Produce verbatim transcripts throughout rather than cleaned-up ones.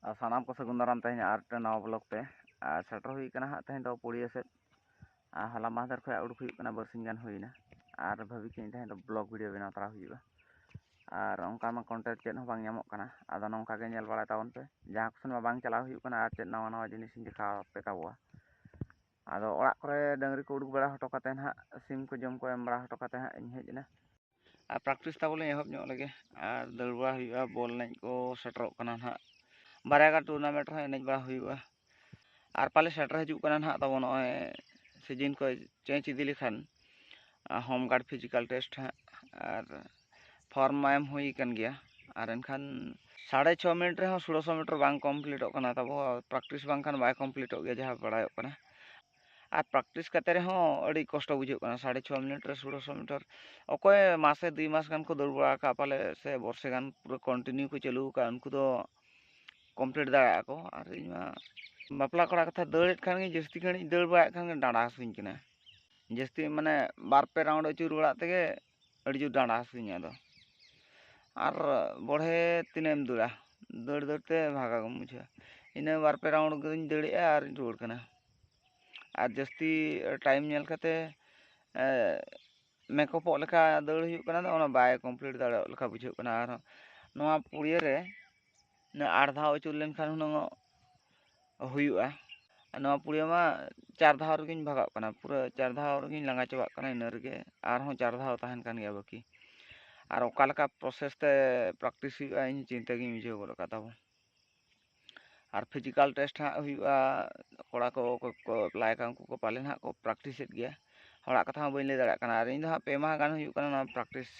ᱟᱨ ᱥᱟᱱᱟᱢ ᱠᱚ ᱥᱟᱹᱜᱩᱱ ᱫᱟᱨᱟᱢ ᱛᱮᱦᱮᱧ ᱟᱨ ᱢᱤᱫᱴᱮᱱ ᱱᱟᱣᱟ ᱵᱞᱚᱜ ᱛᱮ᱾ ᱟᱨ ᱥᱮᱴᱮᱨ ᱦᱩᱭ ᱠᱟᱱᱟ ᱦᱟᱸᱜ ᱛᱮᱦᱮᱧ ᱫᱚ ᱯᱩᱲᱤᱭᱟᱹ ᱥᱮᱫ᱾ ᱟᱨ ᱦᱚᱞᱟ ᱢᱟᱦᱫᱮᱨ ᱠᱷᱚᱱ ᱩᱰᱩᱠ ᱦᱩᱭᱩᱜ ᱠᱟᱱᱟ, ᱵᱟᱨᱥᱤᱧ ᱜᱟᱱ ᱦᱩᱭᱱᱟ᱾ ᱟᱨ ᱵᱷᱟᱹᱵᱤ ᱠᱤᱧ ᱛᱮᱦᱮᱧ ᱫᱚ ᱵᱞᱚᱜ ᱵᱷᱤᱰᱤᱭᱳ ᱵᱮᱱᱟᱣ ᱛᱟᱨᱟ ᱦᱩᱭᱩᱜᱼᱟ᱾ ᱟᱨ ᱚᱱᱠᱟ ᱢᱟ ᱠᱚᱱᱴᱮᱱᱴ ᱪᱮᱫ ᱦᱚᱸ ᱵᱟᱝ ᱧᱟᱢᱚᱜ ᱠᱟᱱᱟ᱾ ᱟᱫᱚ ᱱᱚᱝᱠᱟ ᱜᱮ ᱧᱮᱞ ᱵᱟᱲᱟᱭ ᱛᱟᱵᱚᱱ ᱯᱮ, ᱡᱟᱦᱟᱸ ᱠᱚ ᱥᱮᱱ ᱢᱟ ᱵᱟᱝ ᱪᱟᱞᱟᱣ ᱦᱩᱭᱩᱜ ᱠᱟᱱᱟ ᱟᱨ ᱪᱮᱫ ᱱᱟᱣᱟ ᱱᱟᱣᱟ ᱡᱤᱱᱤᱥ ᱤᱧ ᱫᱮᱠᱷᱟᱣ ᱟᱯᱮ ᱛᱟᱵᱚᱣᱟ᱾ ᱟᱫᱚ ᱚᱲᱟᱜ ᱠᱚᱨᱮ ᱰᱟᱹᱝᱨᱤ ᱠᱚ ᱩᱰᱩᱠ ᱵᱟᱲᱟ ᱦᱚᱴᱚ ᱠᱟᱛᱮ ᱱᱟᱦᱟᱜ, ᱥᱤᱢ ᱠᱚ ᱡᱚᱢ ᱠᱚ ᱮᱢ ᱵᱟᱲᱟ ᱦᱚᱴᱚ ᱠᱟᱛᱮ ᱦᱟᱸᱜ ᱤᱧ ᱦᱮᱡ ᱮᱱᱟ᱾ ᱟᱨ ᱯᱨᱮᱠᱴᱤᱥ ᱛᱟᱵᱚ ᱞᱤᱧ ᱮᱦᱚᱵ ᱧᱚᱜ ᱞᱮᱜᱮ᱾ ᱟᱨ ᱫᱟᱹᱲ ᱵᱟᱲᱟ ᱦᱩᱭᱩᱜᱼᱟ, ᱵᱚᱞ ᱮᱱᱮᱡ ᱠᱚ ᱥᱮᱴᱮᱨᱚᱜ ᱠᱟᱱᱟ ᱱᱟᱦᱟᱜ᱾ ᱵᱟᱨᱭᱟ ᱜᱟᱱ ᱴᱩᱨᱱᱟᱢᱮᱱᱴ ᱨᱮᱦᱚᱸ ᱮᱱᱮᱡ ᱵᱟᱲᱟ ᱦᱩᱭᱩᱜᱼᱟ᱾ ᱟᱨ ᱯᱟᱞᱮ ᱥᱮᱴᱮᱨ ᱦᱤᱡᱩᱜ ᱠᱟᱱᱟ ᱱᱟᱦᱟᱜ ᱛᱟᱵᱚ ᱱᱚᱜᱼᱚᱭ ᱥᱤᱡᱤᱱ ᱠᱚ ᱪᱮᱧᱡᱽ ᱤᱫᱤ ᱞᱮᱠᱷᱟᱱ, ᱦᱳᱢ ᱜᱟᱨᱰ ᱯᱷᱤᱡᱤᱠᱟᱞ ᱴᱮᱥᱴ ᱦᱟᱸᱜ᱾ ᱟᱨ ᱯᱷᱚᱨᱢ ᱢᱟ ᱮᱢ ᱦᱩᱭ ᱟᱠᱟᱱ ᱜᱮᱭᱟ᱾ ᱟᱨ ᱮᱱᱠᱷᱟᱱ ᱥᱟᱲᱮ ᱪᱷᱚ ᱢᱤᱱᱤᱴ ᱨᱮᱦᱚᱸ ᱥᱳᱞᱳᱥᱚ ᱢᱤᱴᱟᱨ ᱵᱟᱝ ᱠᱚᱢᱯᱞᱤᱴᱚᱜ ᱠᱟᱱᱟ ᱛᱟᱵᱚ᱾ ᱯᱨᱮᱠᱴᱤᱥ ᱵᱟᱝᱠᱷᱟᱱ ᱵᱟᱭ ᱠᱚᱢᱯᱞᱤᱴᱚᱜ ᱜᱮᱭᱟ, ᱡᱟᱦᱟᱸ ᱵᱟᱲᱟᱭᱚᱜ ᱠᱟᱱᱟ᱾ ᱟᱨ ᱯᱨᱮᱠᱴᱤᱥ ᱠᱟᱛᱮ ᱨᱮᱦᱚᱸ ᱟᱹᱰᱤ ᱠᱚᱥᱴᱚ ᱵᱩᱡᱷᱟᱹᱜ ᱠᱟᱱᱟ, ᱥᱟᱲᱮ ᱪᱷᱚ ᱢᱤᱱᱤᱴ ᱨᱮ ᱥᱳᱞᱳᱥᱚ ᱢᱤᱴᱟᱨ᱾ ᱚᱠᱚᱭ ᱢᱟᱥᱮ ᱫᱩᱭ ᱢᱟᱥ ᱜᱟᱱ ᱠᱚ ᱫᱟᱹᱲ ᱵᱟᱲᱟ ᱟᱠᱟᱫ ᱯᱟᱞᱮ, ᱥᱮ ᱵᱚᱨᱥᱮ ᱜᱟᱱ ᱯᱩᱨᱟᱹ ᱠᱚᱱᱴᱤᱱᱤᱭᱩ ᱠᱚ ᱪᱟᱹᱞᱩ ᱟᱠᱟᱫ, ᱩᱱᱠᱩ ᱫᱚ ᱠᱚᱢᱯᱞᱤᱴ ᱫᱟᱲᱮᱭᱟᱜᱼᱟ ᱠᱚ᱾ ᱟᱨ ᱤᱧ ᱢᱟ ᱵᱟᱯᱞᱟ ᱠᱚᱲᱟ ᱠᱟᱛᱷᱟ, ᱫᱟᱹᱲᱮᱫ ᱠᱷᱟᱱ ᱜᱮ, ᱡᱟᱹᱥᱛᱤ ᱜᱷᱟᱹᱲᱤᱡ ᱫᱟᱹᱲ ᱵᱟᱲᱟᱭᱮᱫ ᱠᱷᱟᱱ ᱜᱮ ᱰᱟᱸᱰᱟ ᱦᱟᱹᱥᱩᱧ ᱠᱟᱱᱟ᱾ ᱡᱟᱹᱥᱛᱤ ᱢᱟᱱᱮ ᱵᱟᱨ ᱯᱮ ᱨᱟᱣᱩᱱᱰ ᱟᱹᱪᱩᱨ ᱵᱟᱲᱟᱜ ᱛᱮᱜᱮ ᱟᱹᱰᱤ ᱡᱳᱨ ᱰᱟᱸᱰᱟ ᱦᱟᱹᱥᱩᱧᱟ ᱟᱫᱚ᱾ ᱟᱨ ᱵᱚᱲᱦᱮ ᱛᱤᱱᱟᱹᱜ ᱮᱢ ᱫᱟᱹᱲᱟ, ᱫᱟᱹᱲ ᱫᱟᱹᱲ ᱛᱮ ᱵᱷᱟᱜᱟᱣ ᱜᱮᱢ ᱵᱩᱡᱷᱟᱹᱣᱟ᱾ ᱤᱱᱟᱹ ᱵᱟᱨ ᱯᱮ ᱨᱟᱣᱩᱱᱰ ᱜᱤᱧ ᱫᱟᱹᱲᱮᱜᱼᱟ ᱟᱨᱤᱧ ᱨᱩᱣᱟᱹᱲ ᱠᱟᱱᱟ᱾ ᱟᱨ ᱡᱟᱹᱥᱛᱤ ᱴᱟᱭᱤᱢ ᱧᱮᱞ ᱠᱟᱛᱮ, ᱮ, ᱢᱮᱠᱚᱯᱚᱜ ᱞᱮᱠᱟ ᱫᱟᱹᱲ ᱦᱩᱭᱩᱜ ᱠᱟᱱᱟ, ᱚᱱᱟ ᱵᱟᱭ ᱠᱚᱢᱯᱞᱤᱴ ᱫᱟᱲᱮᱭᱟᱜ ᱞᱮᱠᱟ ᱵᱩᱡᱷᱟᱹᱜ ᱠᱟᱱᱟ᱾ ᱟᱨ ᱱᱚᱣᱟ ᱯᱩᱲᱤᱭᱟᱹ ᱨᱮ ᱟᱴ ᱫᱷᱟᱣ ᱟᱹᱪᱩᱨ ᱞᱮᱱᱠᱷᱟᱱ ᱦᱩᱱᱟᱹᱝ ᱦᱩᱭᱩᱜᱼᱟ᱾ ᱟᱨ ᱱᱚᱣᱟ ᱯᱩᱲᱤᱭᱟᱹ ᱢᱟ ᱪᱟᱨ ᱫᱷᱟᱣ ᱨᱮᱜᱮᱧ ᱵᱷᱟᱜᱟᱜ ᱠᱟᱱᱟ, ᱯᱩᱨᱟᱹ ᱪᱟᱨ ᱫᱷᱟᱣ ᱨᱮᱜᱮᱧ ᱞᱟᱸᱜᱟ ᱪᱟᱵᱟᱜ ᱠᱟᱱᱟ᱾ ᱤᱱᱟᱹ ᱨᱮᱜᱮ ᱟᱨᱦᱚᱸ ᱪᱟᱨ ᱫᱷᱟᱣ ᱛᱟᱦᱮᱱ ᱠᱟᱱ ᱜᱮᱭᱟ ᱵᱟᱹᱠᱤ᱾ ᱟᱨ ᱚᱠᱟ ᱞᱮᱠᱟ ᱯᱨᱚᱥᱮᱥ ᱛᱮ ᱯᱨᱮᱠᱴᱤᱥ ᱦᱩᱭᱩᱜᱼᱟ, ᱤᱧ ᱪᱤᱱᱛᱟᱹ ᱜᱤᱧ ᱵᱩᱡᱷᱟᱹᱣ ᱜᱚᱫ ᱟᱠᱟᱫ ᱛᱟᱵᱚ᱾ ᱟᱨ ᱯᱷᱤᱡᱤᱠᱟᱞ ᱴᱮᱥᱴ ᱦᱟᱸᱜ ᱦᱩᱭᱩᱜᱼᱟ, ᱠᱚᱲᱟ ᱠᱚ ᱚᱠᱚᱭ ᱠᱚ ᱮᱯᱞᱟᱭ ᱟᱠᱟᱫ, ᱩᱱᱠᱩ ᱠᱚ ᱯᱟᱞᱮᱱ ᱦᱟᱸᱜ ᱠᱚ ᱯᱨᱮᱠᱴᱤᱥᱮᱫ ᱜᱮᱭᱟ᱾ ᱦᱚᱲᱟᱜ ᱠᱟᱛᱷᱟ ᱦᱚᱸ ᱵᱟᱹᱧ ᱞᱟᱹᱭ ᱫᱟᱲᱮᱭᱟᱜ ᱠᱟᱱᱟ᱾ ᱟᱨ ᱤᱧ ᱫᱚ ᱦᱟᱸᱜ ᱯᱮ ᱢᱟᱦᱟ ᱜᱟᱱ ᱦᱩᱭᱩᱜ ᱠᱟᱱᱟ ᱱᱚᱣᱟ ᱯᱨᱮᱠᱴᱤᱥ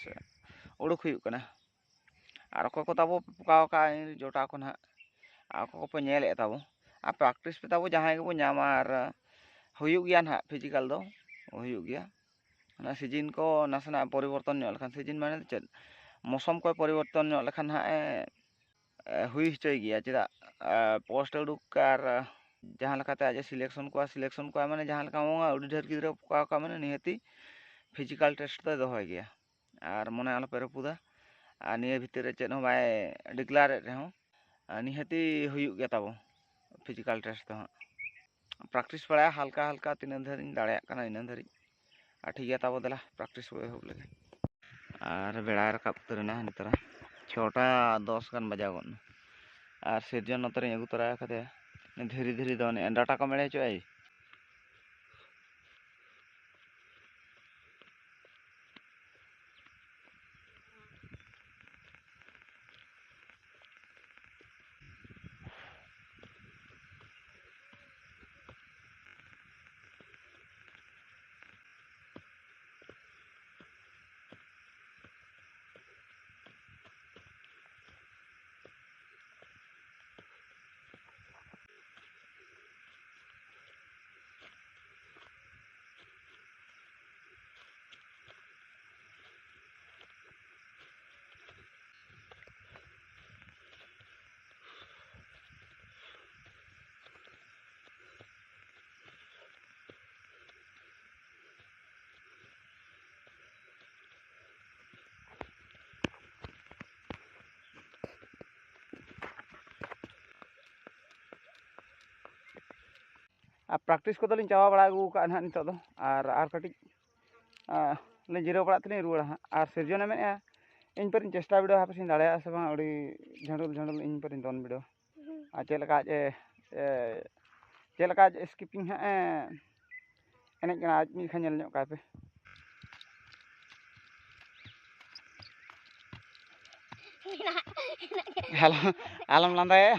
ᱩᱰᱩᱠ ᱦᱩᱭᱩᱜ ᱠᱟᱱᱟ᱾ ᱟᱨ ᱚᱠᱚᱭ ᱠᱚ ᱛᱟᱵᱚ ᱯᱚᱠᱟᱣ ᱟᱠᱟᱫ ᱤᱧ ᱡᱚᱴᱟᱣ ᱠᱚ ᱱᱟᱦᱟᱜ, ᱟᱨ ᱚᱠᱚᱭ ᱠᱚᱯᱮ ᱧᱮᱞᱮᱫ ᱛᱟᱵᱚ, ᱟᱨ ᱯᱨᱮᱠᱴᱤᱥ ᱯᱮ ᱛᱟᱵᱚ, ᱡᱟᱦᱟᱸᱭ ᱜᱮᱵᱚ ᱧᱟᱢᱟ᱾ ᱟᱨ ᱦᱩᱭᱩᱜ ᱜᱮᱭᱟ ᱱᱟᱦᱟᱜ, ᱯᱷᱤᱡᱤᱠᱟᱞ ᱫᱚ ᱦᱩᱭᱩᱜ ᱜᱮᱭᱟ᱾ ᱚᱱᱟ ᱥᱤᱡᱤᱱ ᱠᱚ ᱱᱟᱥᱮᱱᱟᱜ ᱯᱚᱨᱤᱵᱚᱨᱛᱚᱱ ᱧᱚᱜ ᱞᱮᱠᱷᱟᱱ, ᱥᱤᱡᱤᱱ ᱢᱟᱱᱮ ᱫᱚ ᱪᱮᱫ, ᱢᱳᱥᱚᱢ ᱠᱚᱭ ᱯᱚᱨᱤᱵᱚᱨᱛᱚᱱ ᱧᱚᱜ ᱞᱮᱠᱷᱟᱱ ᱦᱟᱸᱜ ᱮ, ᱮ, ᱦᱩᱭ ᱦᱚᱪᱚᱭ ᱜᱮᱭᱟ᱾ ᱪᱮᱫᱟᱜ, ᱮ, ᱯᱳᱥᱴ ᱩᱰᱩᱠ ᱟᱨ ᱡᱟᱦᱟᱸ ᱞᱮᱠᱟᱛᱮ ᱟᱡ ᱮ ᱥᱤᱞᱮᱠᱥᱚᱱ ᱠᱚᱣᱟ, ᱥᱤᱞᱮᱠᱥᱚᱱ ᱠᱚᱣᱟ ᱢᱟᱱᱮ ᱡᱟᱦᱟᱸ ᱞᱮᱠᱟ ᱢᱚᱝᱟ ᱟᱹᱰᱤ ᱰᱷᱮᱨ ᱜᱤᱫᱽᱨᱟᱹ ᱯᱚᱠᱟᱣ ᱠᱟᱜ ᱢᱟᱱᱮ ᱱᱤᱦᱟᱹᱛᱤ ᱯᱷᱤᱡᱤᱠᱟᱞ ᱴᱮᱥᱴ ᱫᱚᱭ ᱫᱚᱦᱚᱭ ᱜᱮᱭᱟ᱾ ᱟᱨ ᱢᱚᱱᱮ ᱟᱞᱚᱯᱮ ᱨᱟᱹᱯᱩᱫᱟ, ᱟᱨ ᱱᱤᱭᱟᱹ ᱵᱷᱤᱛᱤᱨ ᱨᱮ ᱪᱮᱫ ᱦᱚᱸ ᱵᱟᱭ ᱰᱤᱠᱞᱟᱨᱮᱫ ᱨᱮᱦᱚᱸ, ᱟᱨ ᱱᱤᱦᱟᱹᱛᱤ ᱦᱩᱭᱩᱜ ᱜᱮᱭᱟ ᱛᱟᱵᱚ physical test ᱫᱚ ᱦᱟᱸᱜ᱾ Practice ᱵᱟᱲᱟᱭᱟ ᱦᱟᱞᱠᱟ ᱦᱟᱞᱠᱟ, ᱛᱤᱱᱟᱹᱜ ᱫᱷᱟᱹᱨᱤᱡ ᱤᱧ ᱫᱟᱲᱮᱭᱟᱜ ᱠᱟᱱᱟ ᱤᱱᱟᱹ ᱫᱷᱟᱹᱨᱤᱡ᱾ ᱟᱨ ᱴᱷᱤᱠ ᱜᱮᱭᱟ, ᱛᱟᱵᱚ ᱫᱮᱞᱟ practice ᱵᱚ ᱮᱦᱚᱵ ᱞᱮᱜᱮ᱾ ᱟᱨ ᱵᱮᱲᱟᱭ ᱨᱟᱠᱟᱵ ᱩᱛᱟᱹᱨᱮᱱᱟ ᱱᱮᱛᱟᱨ, ᱪᱷᱚᱴᱟ ᱫᱚᱥ ᱜᱟᱱ ᱵᱟᱡᱟᱣ ᱜᱚᱫ ᱮᱱᱟ᱾ ᱟᱨ ᱥᱤᱨᱡᱚᱱ ᱱᱚᱛᱮ ᱨᱤᱧ ᱟᱹᱜᱩ ᱛᱚᱨᱟ ᱟᱠᱟᱫᱮᱭᱟ, ᱫᱷᱤᱨᱤ ᱫᱷᱤᱨᱤ ᱫᱚ ᱩᱱᱤ ᱰᱟᱴᱟ ᱠᱚᱢ ᱮᱲᱮ ᱦᱚᱪᱚᱜᱼᱟᱭ᱾ ᱟᱨ practice ᱠᱚᱫᱚ ᱞᱤᱧ ᱪᱟᱵᱟ ᱵᱟᱲᱟ ᱟᱹᱜᱩ ᱠᱟᱜᱼᱟ ᱱᱟᱦᱟᱜ ᱱᱤᱛᱚᱜ ᱫᱚ, ᱟᱨ, ᱟᱨ ᱠᱟᱹᱴᱤᱡ, ᱟᱸ, ᱞᱤᱧ ᱡᱤᱨᱟᱹᱣ ᱵᱟᱲᱟᱜ ᱛᱮᱞᱤᱧ ᱨᱩᱣᱟᱹᱲᱟ ᱦᱟᱸᱜ᱾ ᱟᱨ ᱥᱤᱨᱡᱚᱱᱮ ᱢᱮᱱᱮᱫᱼᱟ, ᱤᱧ ᱯᱟᱹᱨᱤᱧ ᱪᱮᱥᱴᱟ ᱵᱤᱰᱟᱹᱣᱟ, ᱦᱟᱯᱮ ᱥᱮᱧ ᱫᱟᱲᱮᱭᱟᱜᱼᱟ ᱥᱮ ᱵᱟᱝ, ᱟᱹᱰᱤ ᱡᱷᱟᱹᱱᱰᱩᱞ ᱡᱷᱟᱹᱱᱰᱩᱞ ᱤᱧ ᱯᱟᱹᱨᱤᱧ ᱫᱚᱱ ᱵᱤᱰᱟᱹᱣᱟ᱾ ᱟᱨ ᱪᱮᱫ ᱞᱮᱠᱟ ᱟᱡ ᱮ, ᱮ, ᱪᱮᱫ ᱞᱮᱠᱟ ᱟᱡ skipping ᱦᱟᱸᱜ ᱮ ᱮᱱᱮᱡ ᱠᱟᱱᱟ, ᱟᱡ ᱢᱤᱫ ᱫᱷᱟᱣ ᱧᱮᱞ ᱧᱚᱜ ᱠᱟᱭ ᱯᱮ᱾ ᱟᱞᱚᱢ, ᱟᱞᱚᱢ ᱞᱟᱸᱫᱟᱭᱟ᱾